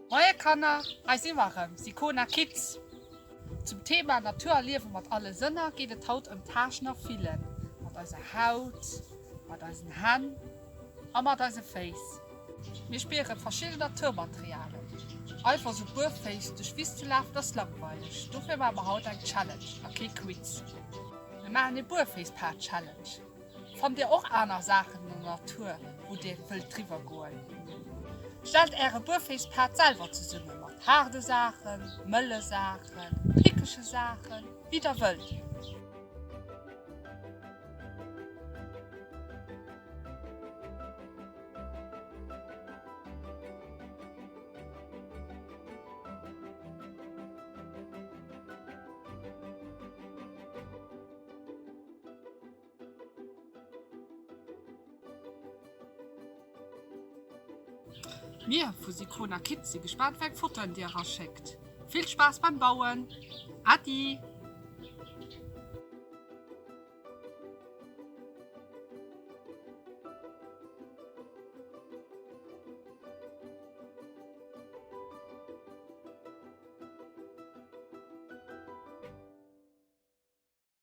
Moie Kanner, hei si mer erëm, Sicona Kids. Zum Thema Natur erliewe mat alle Sënner geet et haut ëm Taaschten a Fillen, mat eiser Haut, mat eisen Hänn a mat eise Féiss. Mir spiere verschidden Naturmaterialen. Einfach sou buerféiss duerch d'Wiss ze lafen ass langweileg, dofir maache mer haut eng Challenge a kee Quiz. Mir maachen ee Buerféiss-Pad-Challenge. Fannt dir och aner Saachen an der Natur wou dir wëllt driwwer goen? Stellt äre Buerféisspad selwer zesumme mat haarde Saachen, mëlle Saachen, pickege Saachen, wéi der wëllt. Mir vu Sicona Kids si gespaant wéi eng Fotoen dir eraschéckt. Vill Spaass beim Bauen! Äddi!